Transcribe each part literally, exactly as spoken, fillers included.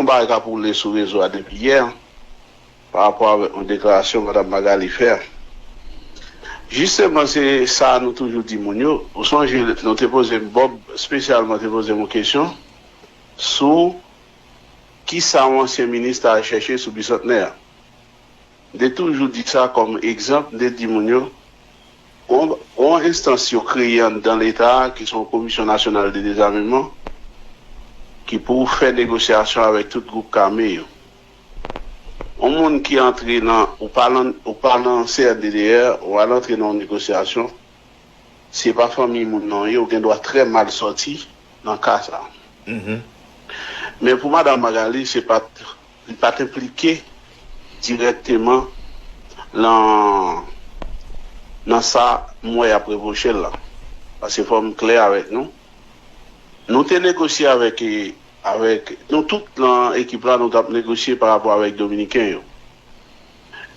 Yon bagay k ap woule sou rezo a depi yè, pa rapò avèk yon deklarasyon Madanm Magali fè. Jisteman, se sa nou toujou di moun yo. Ou sonje, nou te poze, Bob espesyalman te poze m yon kesyon sou kisa yon ansyen minis ta al chèche sou Bisantnè a. M te toujou di sa kòm egzanp, m te di moun yo, gon, gon enstans yo kreye anndan Leta a, ki se yon Komisyon Nasyonal de Dezameman, ki pou fè negosyasyon avèk tout gwoup k ame yo. Yon moun ki antre nan, ou pa nan, ou pa nan C N D D R, ou al antre nan yon negosyasyon, se pa fanmi moun nan ye, ou gen dwa trè mal sòti nan ka sa. Men pou Madanm Magali, se pa t, li pa t enplike dirèkteman nan, nan sa m wè y ap repwoche l la. Paske fò m klè avèk nou. Nou te negosye avèk, avèk, nou tout nan ekip la, nou t ap negosye pa rapò avèk Dominiken yo.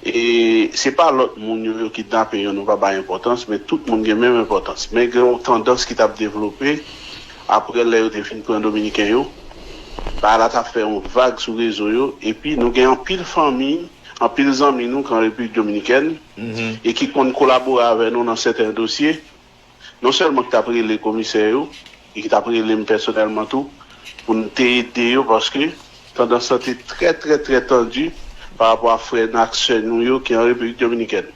E se pa lòt moun yo, yo kidnape yo, nou pa bay enpòtans, men tout moun gen menm enpòtans. Men gen yon tandans ki t ap devlope apre lè yo te fin pran Dominiken yo. Bagay la t ap fè yon vag sou rezo yo, epi nou gen anpil fanmi, anpil zanmi nou k an Repiblik Dominikèn e ki konn kolabore avè nou nan sèten dosye. Non sèlman ki t ap rele komisè yo, e ki t ap rele m pèsonèlman tou, pou n te ede yo, paske tandans lan te trè, trè, trè tandi pa rapò a frè n ak sè nou yo ki an Repiblik Dominikèn.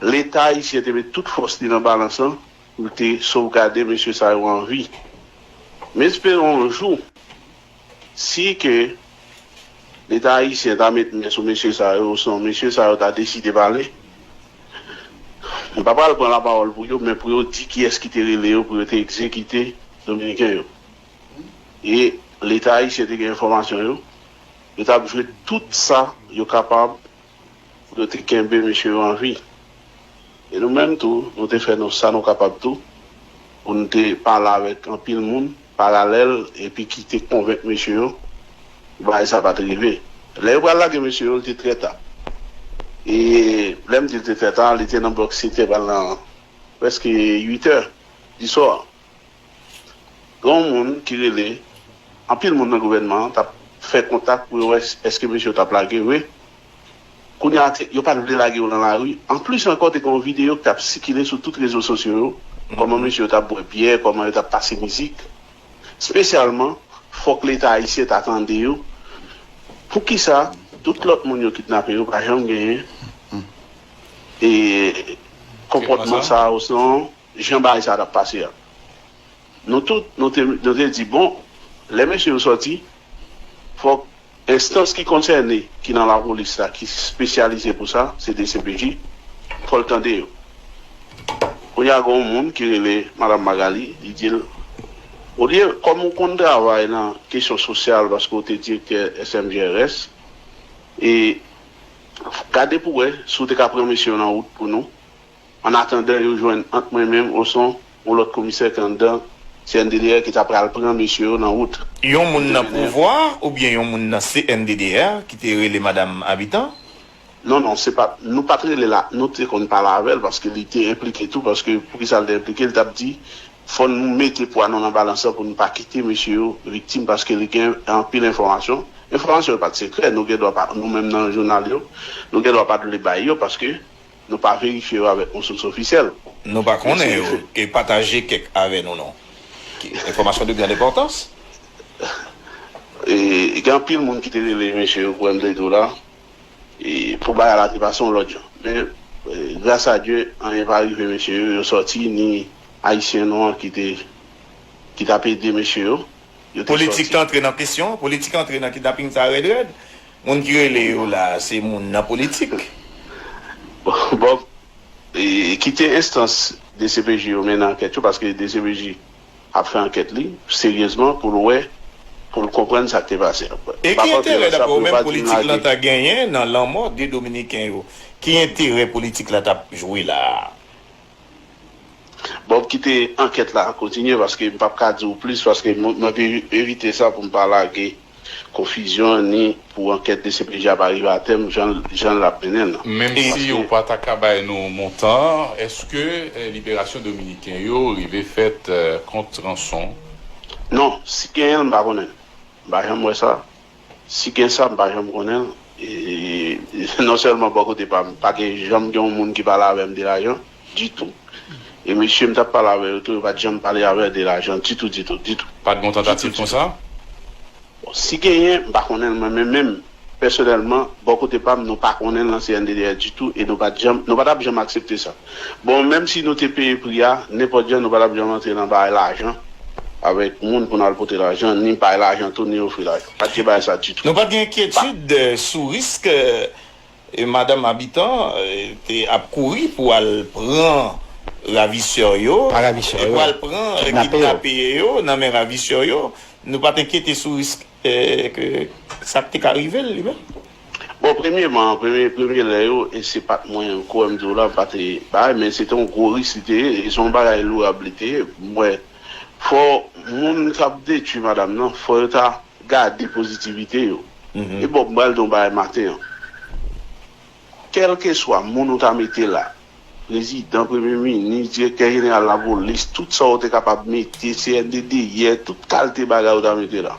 Leta ayisyen te met tout fòs li nan balans lan pou l te sovgade mesye sa yo an vi. M espere yon jou, si ke Leta ayisyen ta met men sou mesye sa yo, osnon mesye sa yo ta deside pale, m pa pral pran lapawòl pou yo, men pou yo di kiyès ki te rele yo pou yo te egzekite Dominiken yo. E Leta ayisyen te gen enfòmasyon yo, yo t ap jwe tout sa yo kapab pou yo te kenbe mesye yo an vi. E nou menm tou, nou te fè nou sa nou kapab tou, pou nou te pale avèk anpil moun paralèl, epi ki te konvenk mesye yo, bagay sa pa t rive. Lè yo pral lage mesye yo, li te trè ta. E lè m di li te trè ta, li te nan bòk sèt è pral nan prèske uit è di swa. Gen yon moun ki rele, anpil moun nan gouvènman an t ap fè kontak pou yo wè s-, èske mesye yo t ap lage vre. Kounye a, te, yo pa t vle lage yo nan lari. Anplis ankò, te gen yon videyo ki t ap sikile sou tout rezo sosyo yo, kòman mesye yo t ap bwè byè, kòman yo t ap pase mizik. Espesyalman, fòk Leta ayisyen ta tande yo. Poukisa tout lòt moun yo kidnape yo pa janm genyen e konpòtman sa a, osnon jan bagay sa a t ap pase a? Nou tout, nou te, nou te di, bon, lè mesye yo sòti, fòk enstans ki konsène, ki nan lapolis la, ki espesyalize pou sa, se D C P J, fò l tande yo. Kounye a, gen yon moun ki rele Madanm Magali, li di l, olye, kòm ou konn travay nan kesyon sosyal, paske w te direktè S M G R S, e gade pou wè si w te ka pran mesye yo nan wout pou nou. Annatandan yo jwenn ant mwen menm osnon yon lòt komisè ki anndan C N D D R ki ta pral pran mesye yo nan wout. Yon moun nan pouvwa oubyen yon moun nan C N D D R ki te rele madanm Abitan? Non, non, se pa, nou pa t rele la, nou te konn pale avè l paske li te enplike tou, paske poukisa l te enplike, li t ap di, fò nou mete pwa nou nan balans lan pou nou pa kite mesye yo viktim, paske li gen anpil enfòmasyon. Enfòmasyon yo pa t sekrè, nou gen dwa pa, nou menm nan jounal yo, nou gen dwa pa t vle bay yo, paske nou pa verifye yo avèk yon sous ofisyèl. Nou pa konnen yo, e pataje kèk avè nou non. Ki enfòmasyon de grande importance. E gen anpil moun ki te rele mesye yo, pou M D dola, e pou bagay la te pase yon lòt jan. Men, e, gras a Dye, anyen pa rive mesye yo, yo sòti, ni Ayisyen nou an ki te, ki t ap ede mesye yo. Yo te sòti. Politik te antre nan kesyon, politik antre nan kidnaping sa rèd rèd. Moun ki rele yo la, se moun nan politik. Bon, bon, e, kite enstans D C P J yo mennen ankèt yo, paske D C P J ap fè ankèt li seryezman pou l wè, pou l konprann sa k te pase. E ki enterè, daprè w menm, politik lan ta genyen nan lanmò de Dominiken yo? Ki enterè politik la t ap jwe la a? Bon, kite ankèt la kontinye, paske m p ap ka di w plis, paske m, m ap evite sa pou m pa lage konfizyon, ni pou ankèt D C P J a pa rive a tèm jan, jan l ap mennen l lan. Menm si ou pa ta ka bay nou montan an, èske, eh, liberasyon Dominiken yo rive fèt, eh, kont ranson? Non, si genyen l, m pa konnen. M pa janm wè sa. Si gen sa, m pa janm konnen l. E, e, non sèlman bò kote pa m, pa gen janm gen yon moun ki pale avè m de lajan, ditou. E mesye m t ap pale avè yo tou, yo pa t janm pale avè de lajan, ditou, ditou, ditou. Pa t gen yon tantativ konsa? Bon, si genyen, m pa konnen l mwen menm menm. Pèsonèlman, bò kote pa m, nou pa konnen l nan C N D D R ditou, e nou pa t janm, nou pa t ap janm aksepte sa. Bon, menm si nou te peye pri a, nenpòt jan, nou pa t ap janm antre nan bay lajan avèk moun pou n al pote lajan, ni bay lajan tou, ni ofri lajan. Pa t gen bagay sa ditou. Nou pa t gen enkyetid, eh, sou risk, eh, e madanm Habitant, eh, te ap kouri pou al pran ravisè yo, e pou al pran, eh, kidnapè yo nan men ravisè yo. Nou pa t enkyete sou risk, eh, ke sa k te ka rive l li menm. Bon, premyèman, premye, premye lè yo, e se pa t mwen, kwè m di w la, m pa te bay, men se te yon gwo risk li te ye, e se yon bagay lourab li te ye. Mwen, fò moun k ap detwi madanm nan, fò yo ta gade pozitivite yo. E bon, m pral di yon bagay maten an. Kèlkeswa moun ou ta mete la, prezidan, premye minis, direktè jeneral lapolis, tout sa w te kapab mete, C N D D R, tout kalte bagay ou ta mete la.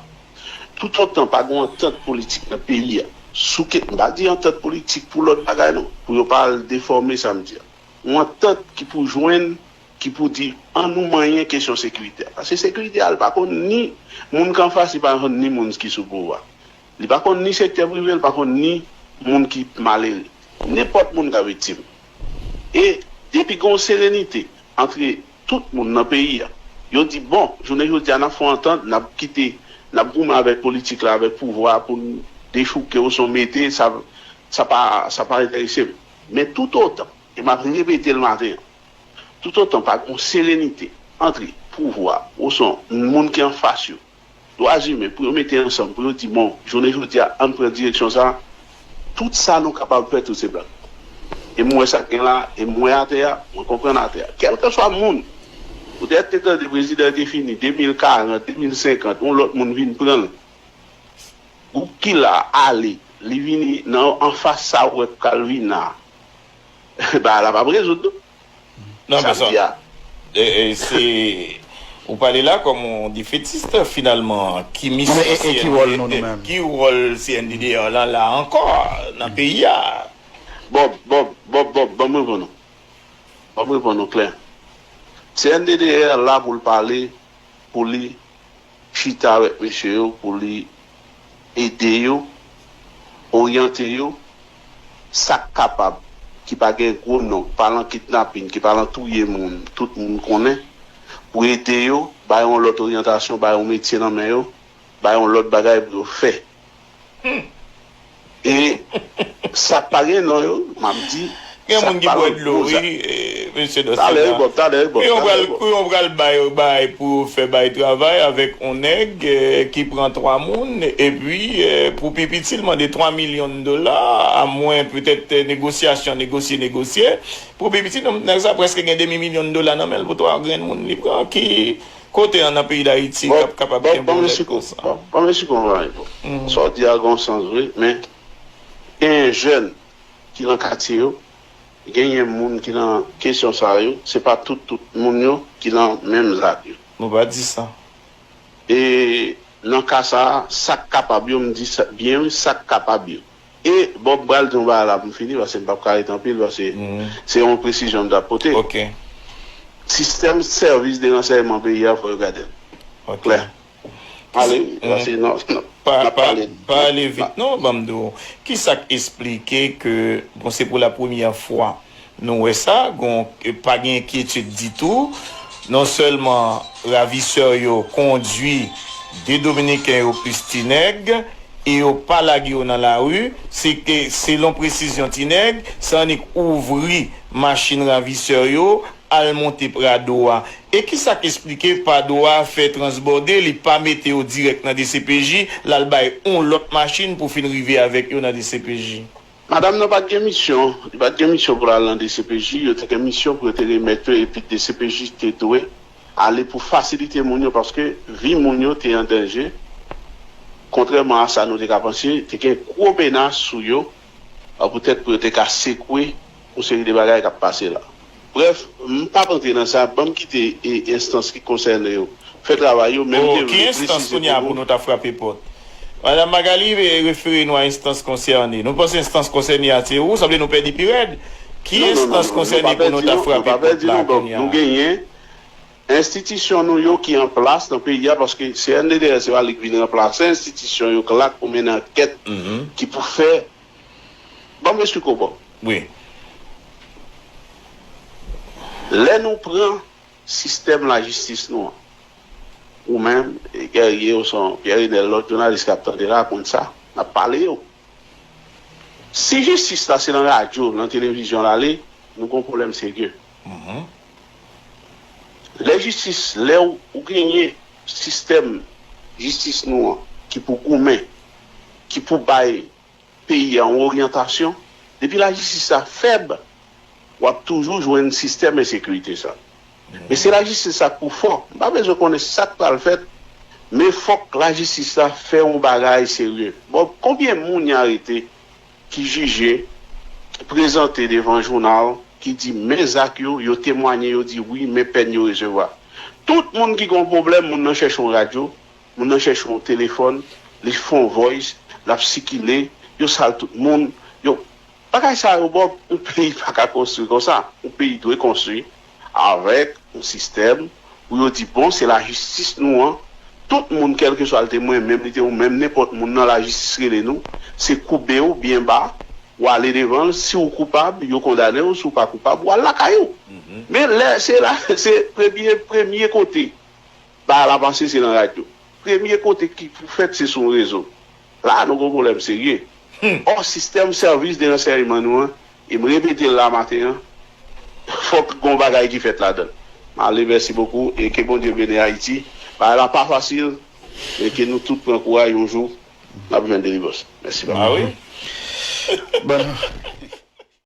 Toutotan pa gen yon antant politik nan peyi a, sou ke, m pa di antant politik pou lòt bagay non, pou yo pa al defòme sa m di a. Yon antant ki pou jwenn, ki pou di, an nou manyen kesyon sekirite a. Paske sekirite a, li pa konn ni moun k anfas, li pa konn ni moun ki sou pouvwa. Li pa konn ni sektè prive, li pa konn ni moun ki malere. Nenpòt moun ka viktim. E depi gen yon serenite antre tout moun nan peyi a, yo di, bon, jounen jodi a, n ap fè yon antant, n ap kite, n ap goumen avèk politik la, avèk pouvwa a pou n dechouke osnon mete, sa, sa pa, sa pa enterese m. Men toutotan, e m ap repete l maten an, toutotan pa gen yon serenite antre pouvwa osnon moun ki anfas yo, dwa imen, pou yo mete ansanm, pou yo di, bon, jounen jodi a, ann pran direksyon sa a, tout sa nou kapab fè, tout se blan. E m wè sa k gen la, e m wè atè a, mwen konprann atè a. Kèlkeswa moun, poutèt te tande prezidan te fini, de mil karant, de mil senkant, yon lòt moun vin pran l. Gwoup ki la, ale, li vini nan anfas sa w wè k al vin la. Bagay la p ap rezoud non. Non, men sa, e, e, se, ou pale la kòm yon defetis, finalman. Ki misyon C N D D, ki wòl C N D D R lan la ankò nan peyi a? Bob, Bob, Bob, Bob, ban m reponn ou. Ban m reponn ou klè. C N D D R la pou l pale, pou li chita avèk mesye yo pou li ede yo, oryante yo, sa k kapab, ki pa gen gwo non, ki pa lan kidnapin, ki pa lan touye moun, tout moun konnen, pou ede yo, ba yo yon lòt oryantasyon, ba yo yon metye nan men yo, ba yo yon lòt bagay pou yo fè. E sa k pa gen non yo, m ap di, gen moun ki bwè dlo, wi, mesye Dòstina. Talè, Bob, talè, Bob, kou yon pral, kou yon pral bay, bay pou fè bay travay avèk yon nèg, eh, ki pran twa moun, epi, eh, pou pi piti, l mande twa milyon dola, amwen petèt, eh, negosyasyon, negosye, negosye. Pou pi piti, nèg sa prèske gen demi milyon dola nan men l pou twa grenn moun li pran. Ki kote an nan peyi Dayiti k ap kapab gen bon nèg konsa? Bon, bon, mesye, bon, bon, mesye, bon, bon, bon. Sa w di a gen sans, wi, men genyen jèn ki nan katye yo, genyen moun ki nan kesyon sa yo, se pa tout, tout moun yo ki nan menm zak yo. Nou pa di sa. E nan ka sa a, sa k kapab yo, m di sa byen wi, sa k kapab yo. E bon, m pral di yon bagay la pou m fini, paske m p ap ka ret anpil, paske se yon presizyon m t ap pote. Sistèm sèvis de ransèyman peyi a, fò yo gade l. Klè. Ale, paske non, non, n ap pale. Pa ale vit non, ban m di w. Kisa k esplike ke, bon, se pou la premyè fwa nou wè sa, gon, pa gen enkyetid ditou. Non sèlman ravisè yo kondui de Dominiken yo plis Tinèg e yo pa lage yo nan lari, se ke, selon presizyon Tinèg, se annik ouvri machin ravisè yo, al monte Prado a. E kisa k esplike Prado a fè transbòde, li pa mete yo dirèk nan D C P J, l al bay yon lòt machin pou fin rive avèk yo nan D C P J? Madanm nan pa t gen misyon, li pa t gen misyon pou l al nan D C P J, yo te gen misyon pou yo te remèt yo, epi D C P J te dwe ale pou fasilite moun yo, paske vi moun yo te an danje. Kontrèman a sa nou te ka panse, te gen gwo menas sou yo, a, poutèt pou yo te ka sekwe yon seri de bagay k ap pase la. Brèf, m p ap antre nan sa, ban m kite, e, enstans ki konsène yo fè travay yo, men m te vle presize pou nou. Ki enstans kounye a pou nou ta frape pòt? Madanm Magali, refere nou a enstans konsène. Nou panse enstans konsène a se ou, sanble nou pèdi pi rèd. Ki enstans konsène pou nou ta frape pòt la kounye a? Nou genyen enstitisyon nou yo ki an plas nan peyi a, paske C N D D S yo a li k vin ranplase enstitisyon yo k la k pou mennen ankèt ki pou fè. Ban m esplike w, Bob. Wi. Lè nou pran sistèm lajistis nou an, ou menm, Guerrier, ou son Pierre Renel, lòt jounalis k ap tande la konn sa, n ap pale yo. Si jistis la se nan radyo, nan televizyon l ale, nou gon pwoblèm serye. Lè jistis, lè ou, ou genyen sistèm jistis nou an ki pou goumen, ki pou bay peyi a yon oryantasyon, depi lajistis la fèb, w ap toujou jwenn sistèm ensekirite sa. Men se lajistis la k pou fò. M pa bezwen konnen sa k pral fèt, men fòk lajistis la fè yon bagay serye. Bon, konbyen moun y arete ki jije, ki prezante devan jounal, ki di men zak yo, yo temwanye, yo di wi, men pèn yo resevwa. Tout moun ki gen yon pwoblèm, moun nan chèche yon radyo, moun nan chèche yon telefòn, li fè yon voice, l ap sikile, yo sal tout moun, yo Bagay sa yo, Bob, yon peyi pa ka konstwi konsa. Yon peyi dwe konstwi avèk yon sistèm pou yo di, bon, se lajistis nou an. Tout moun, kèlkeswa l te mwen menm, li te ou menm, nenpòt moun nan lajistis rele nou, se koube w byen ba, w ale devan l, si w koupab, yo kondane w, si w pa koupab, w al lakay ou. Men lè se la, se premye, premye kote bagay la pase se nan radyo. Premye kote ki pou fèt se sou yon rezo. La a nou gon pwoblèm serye. Ò, sistèm sèvis de ransèyman nou an, e m repete l la maten an, fòk gon bagay ki fèt ladan l. M ale, mèsi bokou, e ke Bondye beni Ayiti. Bagay la pa fasil, men ke nou tout pran kouraj, yon jou n ap jwenn delivrans. Mèsi, papa. Ah wi. Bon.